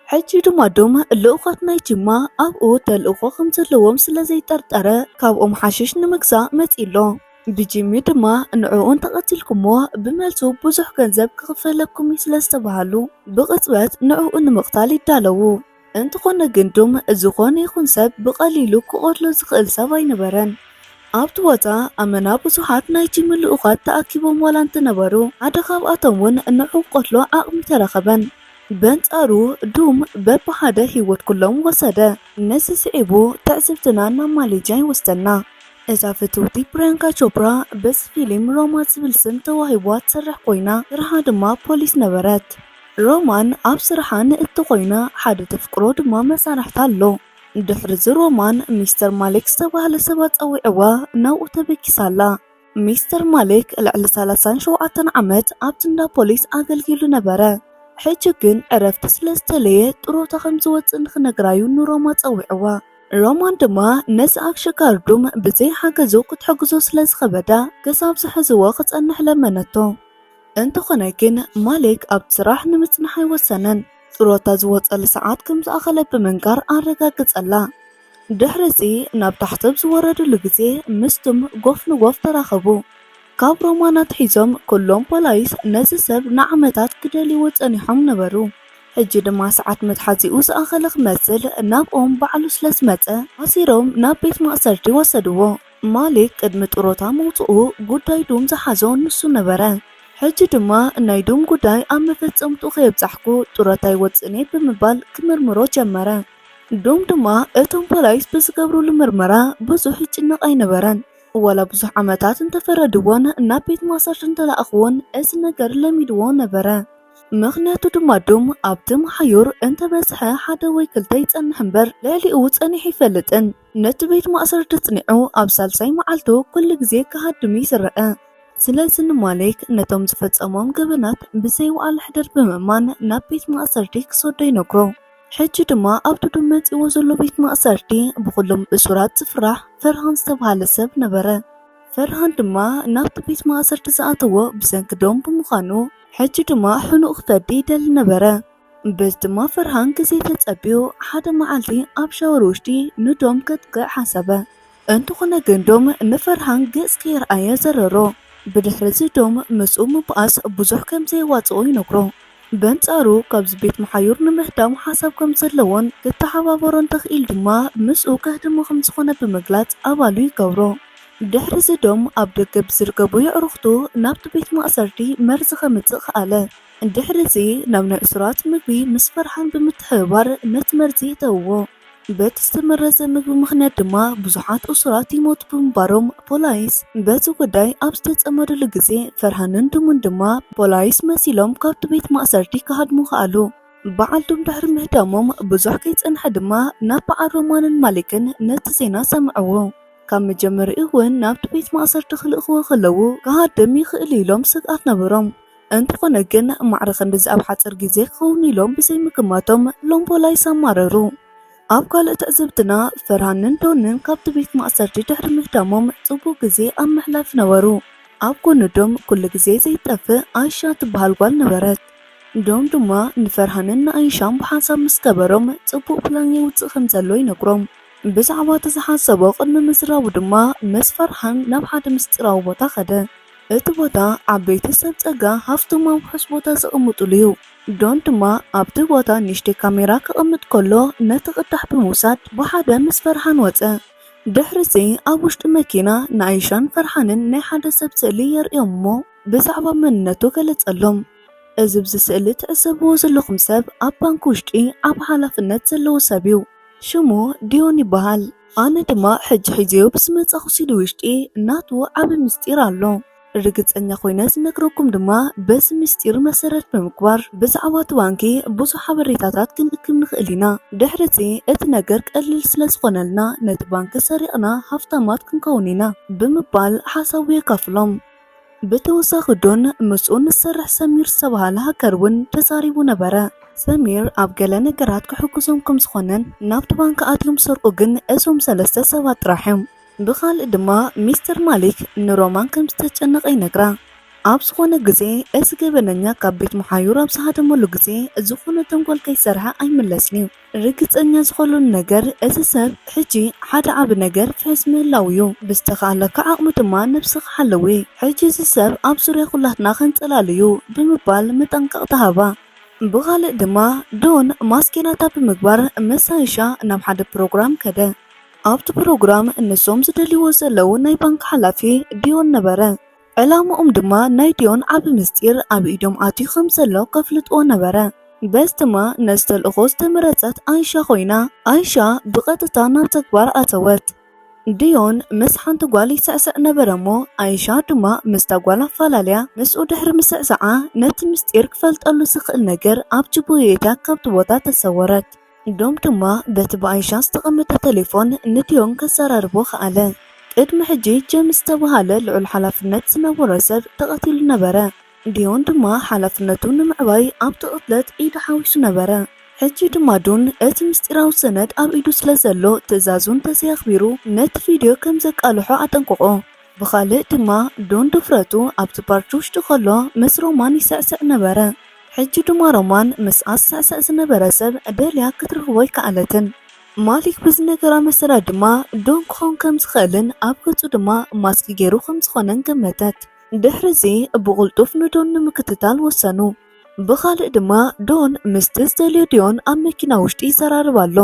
ሕጂ ድማ ዱም ልኡኻት ናይ ጂማ ኣብኡ ተልእኾ ከም ዘለዎም ስለ ዘይጠርጠረ ካብኦም ሓሽሽ ንምግዛእ መጺኡ ኣሎ። ብጂሚ ድማ ንዕኡ እንተቐቲልኩሞ ብመልሱ ብዙሕ ገንዘብ ክኽፈለኩም እዩ ስለ ዝተባሃሉ ብቕጽበት ንዕኡ ንምቕታል ይዳለዉ። እንተኾነ ግን ዱም ዝኾነ ይኹን ሰብ ብቐሊሉ ክቐትሎ ዝኽእል ሰብ ኣይነበረን። ኣብቲ ቦታ ኣመና ብዙሓት ናይ ጂሚ ልኡኻት ተኣኪቦም ዋላ እንተነበሩ፣ ሓደ ካብኣቶም እውን ንዕኡ ክቐትሎ ዓቕሚ ተረኸበን። በንጻሩ ዱም በብሓደ ህይወት ኩሎም ወሰደ። ነዚ ስዒቡ ትዕዝብትና ናብ ማሌዥያ ይወስደና። እዛ ፍትውቲ ፕሪያንካ ቾፕራ በዚ ፊልም ሮማ ዝብል ስም ተዋሂብዋ ትሰርሕ ኮይና፣ ስርሓ ድማ ፖሊስ ነበረት። ሮማን ኣብ ስርሓ ንእቲ ኮይና፣ ሓደ ተፍቅሮ ድማ መሳርሕታ ኣሎ። ድሕሪ እዚ ሮማን ሚስተር ማሌክ ዝተባህለ ሰብ ኣጸዊዕዋ ናብኡ ተበጊሳ ኣላ። ሚስተር ማሌክ ልዕሊ ሰላሳን ሸውዓተን ዓመት ኣብቲ እንዳ ፖሊስ ኣገልጊሉ ነበረ። ሕጂ ግን ዕረፍቲ ስለ ዝተለየ ጥሮታ ከም ዝወጽእ ንኽነግራዩ ንሮማ ጸዊዕዋ። ሮማን ድማ ነዚ ኣሽካሪ ዱም ብዘይ ሓገዙ ክትሕግዞ ስለ ዝኸበዳ ክሳብ ዝሕዝዎ ክጸንሕ ለመነቶ። እንተኾነ ግን ማሌክ ኣብቲ ስራሕ ንምጽናሕ ኣይወሰነን። ጥሮታ ዝወጸሉ ሰዓት ከም ዝኣኸለ ብምንጋር ኣረጋገጸላ። ድሕሪ እዚ ናብ ታሕቲ ኣብ ዝወረድሉ ግዜ ምስቱም ጎፍ ንጎፍ ተራኸቡ። ካብ ሮማን ኣትሒዞም ኩሎም ፖላይስ ነዚ ሰብ ንዓመታት ክደልይዎ ጸኒሖም ነበሩ። ሕጂ ድማ ሰዓት መትሓዚኡ ዝኣኸለ ክመስል ናብኦም ባዕሉ ስለ ዝመጸ ኣሲሮም ናብ ቤት ማእሰርቲ ወሰድዎ። ማሌክ ቅድሚ ጥሮታ ምውጽኡ ጉዳይ ዱም ዝሓዞ ንሱ ነበረ። ሕጂ ድማ ናይ ዱም ጉዳይ ኣብ መፈጸምትኡ ከየብጻሕኩ ጥሮታ ይወጽእን እየ ብምባል ክምርምሮ ጀመረ። ዱም ድማ እቶም ፖላይስ ብዝገብሩሉ ምርመራ ብዙሕ ይጭነቕ ኣይነበረን። ዋላ ብዙሕ ዓመታት እንተፈረድዎን ናብ ቤት ማእሰርቲ እንተለኣኽዎን እዚ ነገር ለሚድዎ ነበረ። ምኽንያቱ ድማ ዱም ኣብቲ መሓዩር እንተበዝሐ ሓደ ወይ ክልተ ይጸንሕ እምበር ልዕሊኡ ጸኒሑ ኣይፈልጥን። ነቲ ቤት ማእሰርቲ ጽኒዑ ኣብ ሳልሳይ መዓልቱ ኩሉ ግዜ ክሃድም እዩ ዝረአ። ስለዚ ንማሌክ ነቶም ዝፈጸሞም ገበናት ብዘይ ዋዕላ ሕደር ብምእማን ናብ ቤት ማእሰርቲ ክሰዶ ይነግሮ። ሕጂ ድማ ኣብቲ ዱም መጺእዎ ዘሎ ቤት ማእሰርቲ ብኹሎም እሱራት ዝፍራሕ ፈርሃን ዝተባህለ ሰብ ነበረ። ፈርሃን ድማ ናብቲ ቤት ማእሰርቲ ዝኣተዎ ብሰንኪ ዱም ብምዃኑ፣ ሕጂ ድማ ሕኑቕ ክፈዲ ይደሊ ነበረ። በዚ ድማ ፈርሃን ግዜ ተጸብዩ ሓደ መዓልቲ ኣብ ሻወር ውሽጢ ንዱም ከጥቅዕ ሓሰበ። እንተኾነ ግን ዱም ንፈርሃን ገጽ ከየርኣየ ዘረሮ። ብድሕሪ እዚ ዱም ምስኡ ምብኣስ ብዙሕ ከም ዘየዋጽኦ ይነግሮ። በንጻሩ ካብዚ ቤት መሓዩር ንምህዳም ሓሳብ ከም ዘለዎን ክተሓባበሮን ተኽኢሉ ድማ ምስኡ ከህድሞ ከም ዝኾነ ብምግላጽ ኣባሉ ይገብሮ። ድሕሪ እዚ ዱም ኣብ ደገ ብዝርከቡ የዕሩኽቱ ናብቲ ቤት ማእሰርቲ መርዚ ከምጽእ ከኣለ። ድሕሪ እዚ ናብ ናይ እሱራት ምግቢ ምስ ፈርሃን ብምትሕብባር ነቲ መርዚ ይእተውዎ። በቲ ዝተመረዘ ምግቢ ምኽንያት ድማ ብዙሓት እሱራት ይሞቱ ብምንባሮም ፖላይስ በዚ ጉዳይ ኣብ ዝተጸመዱሉ ግዜ ፈርሃንን ዱምን ድማ ፖላይስ መሲሎም ካብቲ ቤት ማእሰርቲ ክሃድሙ ከኣሉ። በዓል ዱም ድሕሪ ምህዳሞም ብዙሕ ከይጸንሐ ድማ ናብ በዓል ሮማንን ማሌክን ነቲ ዜና ሰምዕዎ። ካብ መጀመሪኡ እውን ናብቲ ቤት ማእሰርቲ ክልእኽዎ ከለዉ ክሃድም ይኽእል እዩ ኢሎም ስግኣት ነበሮም። እንተኾነ ግን ማዕረ ክንድዚ ኣብ ሓጺር ግዜ ክኸውን ኢሎም ብዘይምግማቶም ሎም ፖላይስ ኣማረሩ። ኣብ ካልእ ትዕዝብትና ፈርሃንን ዱምን ካብቲ ቤት ማእሰርቲ ድሕሪ ምህዳሞም ጽቡቕ ግዜ ኣብ ምሕላፍ ነበሩ። ኣብ ጎኒ ዱም ኩሉ ግዜ ዘይትጠፍእ ኣይሻ ትበሃል ጓል ነበረት። ዱም ድማ ንፈርሃንን ንኣይሻን ብሓንሳብ ምስ ገበሮም ጽቡቕ ፕላን የውጽእ ከም ዘሎ ይነግሮም። ብዛዕባ እቲ ዝሓሰቦ ቅድሚ ምዝራቡ ድማ ምስ ፈርሃን ናብ ሓደ ምስጢራዊ ቦታ ከደ። እቲ ቦታ ዓበይቲ ሰብ ጸጋ ሃፍቶም ኣብ ውሑስ ቦታ ዝቕምጡሉ እዩ። ዱም ድማ ኣብቲ ቦታ ንእሽተይ ካሜራ ከቐምጥ ከሎ ነቲ ቅዳሕ ብምውሳድ ብሓደ ምስ ፈርሃን ወጸ። ድሕሪ እዚ ኣብ ውሽጢ መኪና ንኣይሻን ፈርሃንን ናይ ሓደ ሰብ ስእሊ የርእዮም እሞ ብዛዕባ መንነቱ ገለጸሎም። እዚ ኣብዚ ስእሊ ትዕዘብዎ ዘለኹም ሰብ ኣብ ባንክ ውሽጢ ዓቢ ሓላፍነት ዘለዎ ሰብ እዩ። ሽሙ ዲዮን ይበሃል። ኣነ ድማ ሕጂ ሒዘዮ ብዝመጻኹ ሲዲ ውሽጢ ናቱ ዓቢ ምስጢር ኣሎ። ርግጸኛ ኮይነ ዝነግረኩም ድማ በዚ ምስጢር መሰረት ብምግባር ብዛዕባ እቲ ባንኪ ብዙሕ ሓበሬታታት ክንእክብ ንኽእል ኢና። ድሕሪ እዚ እቲ ነገር ቀሊል ስለ ዝኾነልና ነቲ ባንኪ ሰሪቕና ሃፍታማት ክንከውን ኢና ብምባል ሓሳቡ የካፍሎም። ብተወሳኺ ዶን ምስኡ ንሰርሕ ሰሚር ዝተባህለ ሃከር እውን ተዛሪቡ ነበረ። ሰሚር ኣብ ገለ ነገራት ክሕግዞም ከም ዝኾነን ናብቲ ባንክ ኣትዮም ሰርቁ ግን እዞም ሰለስተ ሰባት ጥራሕ እዮም። ብኻልእ ድማ ሚስተር ማሊክ ንሮማን ከም ዝተጨነቐ ይነግራ። ኣብ ዝኾነ ግዜ እዚ ገበነኛ ካብ ቤት መሓዩር ኣብ ዝሃደመሉ ግዜ ዝኾነ ተንኮል ከይሰርሐ ኣይምለስን እዩ። ርግጸኛ ዝኾነሉ ነገር እዚ ሰብ ሕጂ ሓደ ዓቢ ነገር ፍሕስ ምህላው እዩ። ብዝተኻእለካ ዓቕሚ ድማ ነብስኻ ሓለዊ። ሕጂ እዚ ሰብ ኣብ ዙርያ ኩላትና ከንጸላል እዩ ብምባል መጠንቀቕታ ሃባ። ብኻልእ ድማ ዶን ማስኬናታት ብምግባር ምስ ኣይሻ ናብ ሓደ ፕሮግራም ከደ። ኣብቲ ፕሮግራም ንሶም ዝደልይዎ ዘለዉ ናይ ባንክ ሓላፊ ዲዮን ነበረ። ዕላምኦም ድማ ናይ ዲዮን ዓቢ ምስጢር ኣብ ኢዶም ኣትዩ ከም ዘሎ ከፍልጥዎ ነበረ። በዚ ድማ ነዚ ተልእኾ ዝተመረጸት ኣይሻ ኮይና፣ ኣይሻ ብቐጥታ ናብ ተግባር ኣተወት። ዲዮን ምስ ሓንቲ ጓል ይስዕስዕ ነበረ እሞ፣ ኣይሻ ድማ ምስታ ጓል ኣፈላለያ። ምስኡ ድሕሪ ምስዕሳዓ፣ ነቲ ምስጢር ክፈልጠሉ ዝኽእል ነገር ኣብ ጅቡየታ ካብቲ ቦታ ተሰወረት። ዶን ድማ በቲ ብኣይሻ ዝተቐመጠ ቴሌፎን ንዲዮን ከዘራርቦ ከኣለ። ቅድሚ ሕጂ ጀምስ ዝተባህለ ልዑል ሓላፍነት ዝነበሮ ሰብ ተቐቲሉ ነበረ። ዲዮን ድማ ሓላፍነቱ ንምዕባይ ኣብቲ ቅትለት ኢዱ ሓዊሱ ነበረ። ሕጂ ድማ ዶን እቲ ምስጢራዊ ሰነድ ኣብ ኢዱ ስለ ዘሎ ትእዛዙ እንተዘየኽቢሩ ነቲ ቪድዮ ከም ዘቃልሖ ኣጠንቅቖ። ብኻልእ ድማ ዶን ድፍረቱ ኣብቲ ፓርክ ውሽጢ ከሎ ምስ ሮማን ይስዕስዕ ነበረ። ሕጂ ድማ ሮማን ምስኣ ዝስዕስዕ ዝነበረ ሰብ ደልያ ክትረኽቦ ኣይከኣለትን። ማሊክ ብዝነገራ መሰረት ድማ ዶን ክኸውን ከም ዝኽእልን ኣብ ገጹ ድማ ማስክ ገይሩ ከም ዝኾነን ገመተት። ድሕሪ እዚ ብቕልጡፍ ንዶን ንምክትታል ወሰኑ። ብኻልእ ድማ ዶን ምስቲ ዝደልዮ ዲዮን ኣብ መኪና ውሽጢ ይዘራረብ ኣሎ።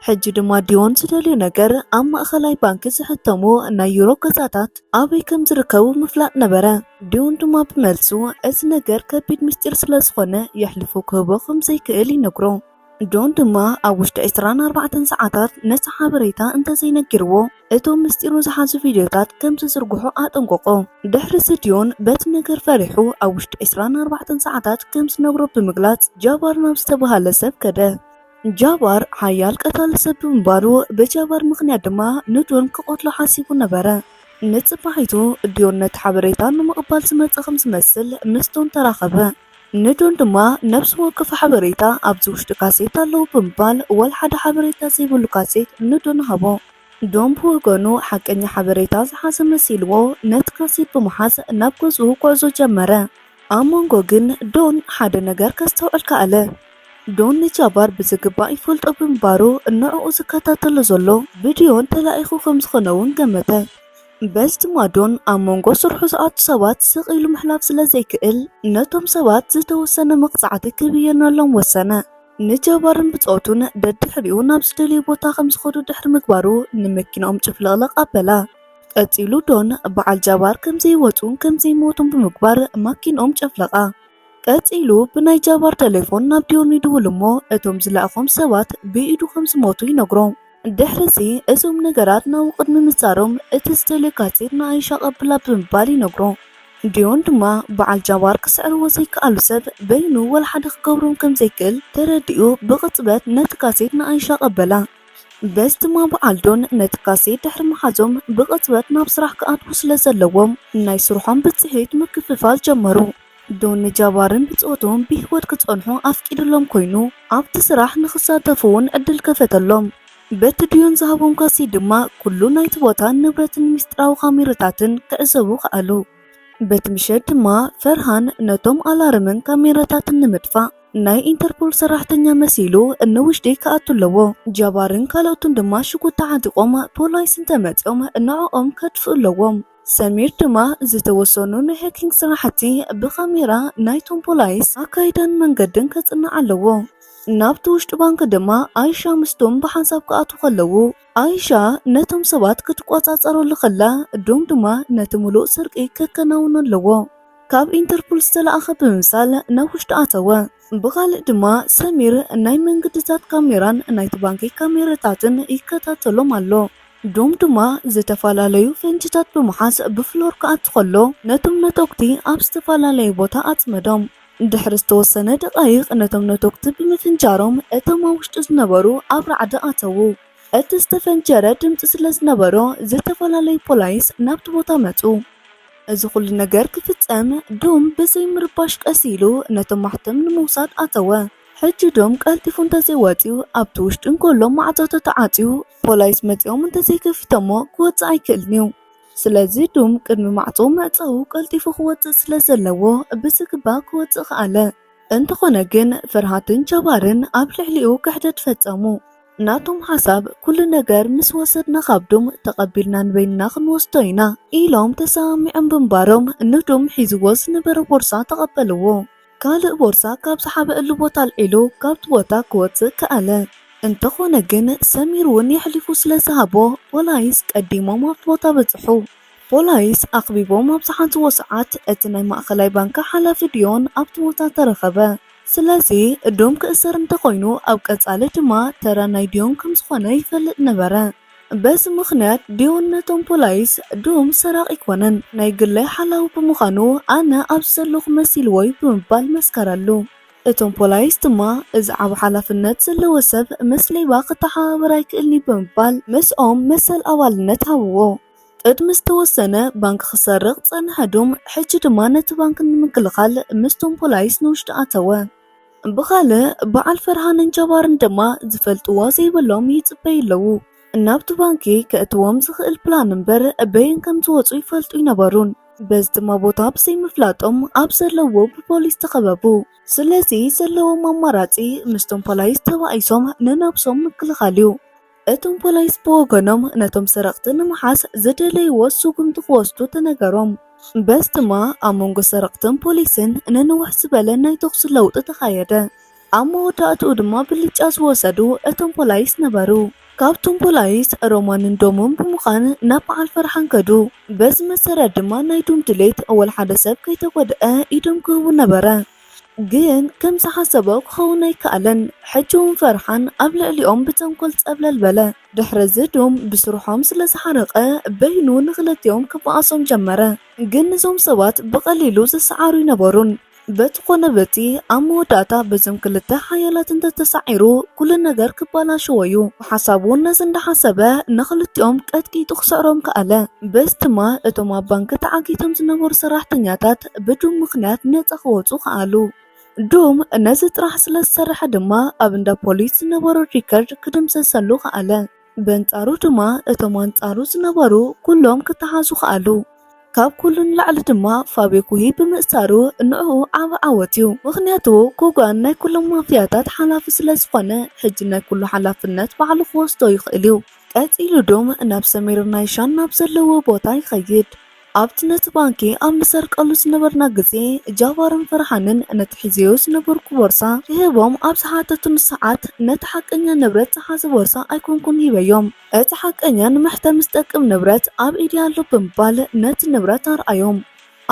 ሕጂ ድማ ዲዮን ዝደልዮ ነገር ኣብ ማእኸላይ ባንክ ዝሕተሙ ናይ ዩሮ ገዛታት ኣበይ ከም ዝርከቡ ምፍላጥ ነበረ። ዲዮን ድማ ብመልሱ እዚ ነገር ከቢድ ምስጢር ስለ ዝኾነ የሕልፉ ክህቦ ከም ዘይክእል ይነግሮ። ዶን ድማ ኣብ ውሽጢ ዕስራን ኣርባዕተን ሰዓታት ነቲ ሓበሬታ እንተዘይነጊርዎ እቶም ምስጢሩ ዝሓዙ ቪድዮታት ከም ዝዝርግሑ ኣጠንቀቖ። ድሕሪ እዚ ዲዮን በቲ ነገር ፈሪሑ ኣብ ውሽጢ ዕስራን ኣርባዕተን ሰዓታት ከም ዝነግሮ ብምግላጽ ጃባር ናብ ዝተባህለ ሰብ ከደ። ጃባር ሓያል ቀታሊ ሰብ ብምንባሩ ብጃባር ምኽንያት ድማ ንዶን ክቐትሎ ሓሲቡ ነበረ። ንጽባሒቱ ዲዮን ነቲ ሓበሬታ ንምቕባል ዝመጸ ከም ዝመስል ምስ ዶን ተራኸበ። ንዶን ድማ ነብሲ ወከፍ ሓበሬታ ኣብዚ ውሽጢ ካሴት ኣለዉ ብምባል ወላ ሓደ ሓበሬታ ዘይብሉ ካሴት ንዶን ሃቦ። ዶን ብወገኑ ሓቀኛ ሓበሬታ ዝሓዘ መሲልዎ ነቲ ካሴት ብምሓዝ ናብ ገዝኡ ጉዕዞ ጀመረ። ኣብ መንጎ ግን ዶን ሓደ ነገር ከስተውዕል ከኣለ። ዶን ንጃባር ብዝግባእ ይፈልጦ ብምንባሩ ንዕኡ ዝከታተሎ ዘሎ ብዲዮን ተላኢኹ ከም ዝኾነ እውን ገመተ። በዚ ድማ ዶን ኣብ መንጎ ስርሑ ዝኣቱ ሰባት ስቕ ኢሉ ምሕላፍ ስለ ዘይክእል ነቶም ሰባት ዝተወሰነ መቕጻዕቲ ክብየነሎም ወሰነ። ንጃባርን ብጾቱን ደድሕሪኡ ናብ ዝደልዩ ቦታ ከም ዝኸዱ ድሕሪ ምግባሩ ንመኪናኦም ጭፍልቕልቕ ኣበላ። ቀጺሉ ዶን በዓል ጃባር ከም ዘይወጹን ከም ዘይሞቱን ብምግባር ማኪንኦም ጨፍለቓ። ቀጺሉ ብናይ ጃባር ተሌፎን ናብ ዲዮን ይድውል እሞ እቶም ዝለኣኾም ሰባት ብኢዱ ከም ዝሞቱ ይነግሮ። ድሕሪ እዚ እዞም ነገራት ናብኡ ቅድሚ ምጻሮም እቲ ዝደልዮ ካሴት ንኣይሻ ቀብላ ብምባል ይነግሮ። ዲዮን ድማ በዓል ጃባር ክስዕርዎ ዘይከኣሉ ሰብ በይኑ ወላ ሓደ ክገብሮም ከም ዘይክእል ተረዲኡ ብቕጽበት ነቲ ካሴት ንኣይሻ ቀበላ። በዚ ድማ በዓል ዶን ነቲ ካሴት ድሕሪ ምሓዞም ብቕጽበት ናብ ስራሕ ክኣትዉ ስለ ዘለዎም ናይ ስርሖም ብጽሒት ምክፍፋል ጀመሩ። ዶን ንጃባርን ብጾቶም ብህይወት ክጸንሑ ኣፍቂድሎም ኮይኑ ኣብቲ ስራሕ ንኽሳተፉ እውን ዕድል ከፈተሎም። በቲ ዲዮን ዝሃቦም ካሴት ድማ ኩሉ ናይቲ ቦታን ንብረትን ምስጢራዊ ካሜራታትን ክዕዘቡ ከኣሉ። በቲ ምሸት ድማ ፈርሃን ነቶም ኣላርምን ካሜራታትን ንምጥፋእ ናይ ኢንተርፖል ሰራሕተኛ መሲሉ ንውሽጢ ክኣቱ ኣለዎ። ጃባርን ካልኦትን ድማ ሽጉጥ ተዓጢቖም ፖላይስ እንተመጺኦም ንዕኦም ከጥፍኡ ኣለዎም። ሰሚር ድማ ዝተወሰኑ ናይ ሃኪንግ ስራሕቲ ብካሜራ ናይቶም ፖላይስ ኣካይዳን መንገድን ከጽንዕ ኣለዎ። ናብቲ ውሽጢ ባንክ ድማ ኣይሻ ምስቶም ብሓንሳብ ክኣትዉ ከለዉ ኣይሻ ነቶም ሰባት ክትቆጻጸረሉ ከላ ዶን ድማ ነቲ ምሉእ ስርቂ ከከናውኖ ኣለዎ። ካብ ኢንተርፖል ዝተለኣኸ ብምምሳል ናብ ውሽጢ ኣተወ። ብኻልእ ድማ ሰሚር ናይ መንገድታት ካሜራን ናይቲ ባንኪ ካሜራታትን ይከታተሎም ኣሎ። ዶም ድማ ዝተፈላለዩ ፈንጅታት ብምሓዝ ብፍሎር ክኣቱ ከሎ ነቶም ነተኩቲ ኣብ ዝተፈላለየ ቦታ ኣጽመዶም። ድሕሪ ዝተወሰነ ደቃይቕ ነቶም ነተኩቲ ብምፍንጃሮም እቶም ኣብ ውሽጢ ዝነበሩ ኣብ ራዕዲ ኣተዉ። እቲ ዝተፈንጀረ ድምፂ ስለ ዝነበሮ ዝተፈላለዩ ፖላይስ ናብቲ ቦታ መፁ። እዚ ኩሉ ነገር ክፍፀም ዶም ብዘይ ምርባሽ ቀስ ኢሉ ነቶም ማሕተም ንምውሳድ ኣተወ። ሕጂ ዶም ቀልጢፉ እንተዘይወፂኡ ኣብቲ ውሽጢ እንከሎ ማዕፆ ተተዓፅዩ ፖላይስ መፂኦም እንተዘይከፊቶሞ ክወፅእ ኣይክእልን እዩ። ስለዚ ዱም ቅድሚ ማዕጾ ምዕጻዉ ቀልጢፉ ክወጽእ ስለ ዘለዎ ብዝግባእ ክወጽእ ከኣለ። እንተኾነ ግን ፍርሃትን ጃባርን ኣብ ልዕሊኡ ክሕደት ፈጸሙ። ናቶም ሓሳብ ኩሉ ነገር ምስ ወሰድና ካብ ዱም ተቐቢልና ንበይንና ክንወስዶ ኢና ኢሎም ተሰማሚዖም ብምንባሮም ንዱም ሒዝዎ ዝነበረ ቦርሳ ተቐበልዎ። ካልእ ቦርሳ ካብ ዝሓበአሉ ቦታ ኣልዒሉ ካብቲ ቦታ ክወጽእ ከኣለ። እንተኾነ ግን ሰሚር እውን የሕሊፉ ስለ ዝሃቦ ፖላይስ ቀዲሞም ኣብቲ ቦታ በጽሑ። ፖላይስ ኣኽቢቦም ኣብ ዝሓዝዎ ሰዓት እቲ ናይ ማእኸላይ ባንክ ሓላፊ ዲዮን ኣብቲ ቦታ ተረኸበ። ስለዚ ዶም ክእሰር እንተኾይኑ ኣብ ቀጻሊ ድማ ተራ ናይ ዲዮን ከም ዝኾነ ይፈልጥ ነበረ። በዚ ምኽንያት ዲዮን ነቶም ፖላይስ ዶም ሰራቒ ኣይኮነን ናይ ግለይ ሓላዊ ብምዃኑ ኣነ ኣብዚ ዘለኹ መሲልዎ እዩ ብምባል መስከረሉ። እቶም ፖላይስ ድማ እዚ ዓቢ ሓላፍነት ዘለዎ ሰብ ምስ ሌባ ክተሓባበር ኣይክእልን እዩ ብምባል ምስኦም መሰል ኣባልነት ሃብዎ። ቅድሚ ዝተወሰነ ባንክ ክሰርቕ ዝጸንሐ ዱም ሕጂ ድማ ነቲ ባንክ ንምክልኻል ምስቶም ፖላይስ ንውሽጢ ኣተወ። ብኻልእ በዓል ፈርሃንን ጃባርን ድማ ዝፈልጥዎ ዘይብሎም ይጽበዩ ኣለዉ። ናብቲ ባንኪ ከእትዎም ዝኽእል ፕላን እምበር በየን ከም ዝወጹ ይፈልጡ ኣይነበሩን። በዚ ድማ ቦታ ብዘይምፍላጦም ኣብ ዘለውዎ ብፖሊስ ተኸበቡ። ስለዚ ዘለዎም ኣማራጺ ምስቶም ፖላይስ ተባኢሶም ንነብሶም ምክልኻል እዩ። እቶም ፖላይስ ብወገኖም ነቶም ሰረቕቲ ንምሓዝ ዝደለይዎ ስጉምቲ ክወስዱ ተነገሮም። በዚ ድማ ኣብ መንጎ ሰረቕትን ፖሊስን ንንውሕ ዝበለ ናይ ተኹሲ ለውጢ ተኻየደ። ኣብ መወዳእትኡ ድማ ብልጫ ዝወሰዱ እቶም ፖላይስ ነበሩ። ካብቶም ፖላይስ ሮማንን ዶምን ብምዃን ናብ በዓል ፈርሃን ከዱ። በዚ መሰረት ድማ ናይ ዱም ድሌት ወላ ሓደ ሰብ ከይተጎድአ ኢዶም ክህቡ ነበረ። ግን ከም ዝሓሰቦ ክኸውን ኣይከኣለን። ሕጂ እውን ፈርሃን ኣብ ልዕሊኦም ብተንኮል ጸብለል በለ። ድሕሪ እዚ ዱም ብስርሖም ስለ ዝሓረቐ በይኑ ንኽልቲኦም ክበኣሶም ጀመረ። ግን እዞም ሰባት ብቐሊሉ ዝሰዓሩ ኣይነበሩን። በቲ ኮነ በቲ ኣብ መወዳእታ በዞም ክልተ ሓያላት እንተተሳዒሩ ኩሉ ነገር ክበላሸዎ እዩ። ብሓሳቡ ነዚ እንዳሓሰበ ንኽልቲኦም ቀጥቂጡ ክስዕሮም ከኣለ። በዚ ድማ እቶም ኣብ ባንክ ተዓጊቶም ዝነበሩ ሰራሕተኛታት ብዱም ምኽንያት ነጻ ክወጹ ከኣሉ። ዱም ነዚ ጥራሕ ስለ ዝሰርሐ ድማ ኣብ እንዳ ፖሊስ ዝነበሩ ሪከርድ ክድምሰሰሉ ከኣለ። በንጻሩ ድማ እቶም ኣንጻሩ ዝነበሩ ኩሎም ክተሓዙ ከኣሉ። ካብ ኩሉ ንላዕሊ ድማ ፋቤ ኩሂ ብምእሳሩ ንዕኡ ዓቢ ዓወት እዩ። ምኽንያቱ ኩጋን ናይ ኩሎም ማፍያታት ሓላፊ ስለ ዝኾነ ሕጂ ናይ ኩሉ ሓላፍነት ባዕሉ ክወስዶ ይኽእል እዩ። ቀጺሉ ዱም ናብ ሰሚርን ናይሻን ናብ ዘለዎ ቦታ ይኸይድ። ኣብቲ ነቲ ባንኪ ኣብ ንሰርቀሉ ዝነበርና ግዜ ጃባርን ፈርሃንን ነቲ ሒዘዮ ዝነበርኩ ቦርሳ ክህቦም ኣብ ዝሓተቱኒ ሰዓት ነቲ ሓቀኛ ንብረት ዝሓዘ ቦርሳ ኣይኮንኩን ሂበዮም። እቲ ሓቀኛ ንመሕተሚ ዝጠቅም ንብረት ኣብ ኢደይ ኣሎ ብምባል ነቲ ንብረት ኣርኣዮም።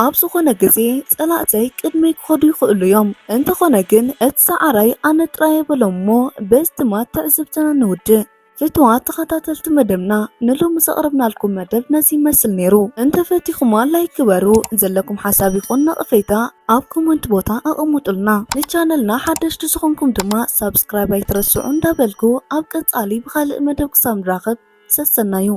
ኣብ ዝኾነ ግዜ ጸላእተይ ቅድመይ ክኸዱ ይኽእሉ እዮም። እንተኾነ ግን እቲ ሰዓራይ ኣነ ጥራይ እየ በሎም እሞ በዚ ድማ ትዕዝብትና ንውድእ። ፍትዋት ተኸታተልቲ መደብና ንሎሚ ዘቕረብናልኩም መደብ ነዚ ይመስል ነይሩ። እንተፈቲኹማ ላይክ ግበሩ፣ ዘለኩም ሓሳብ ይኹን ነቕፌታ ኣብ ኮመንት ቦታ ኣቐምጡልና። ንቻነልና ሓደሽቲ ዝኾንኩም ድማ ሳብስክራይብ ኣይትረስዑ እንዳበልኩ ኣብ ቀጻሊ ብኻልእ መደብ ክሳብ ንራኸብ ሰሰናዩ።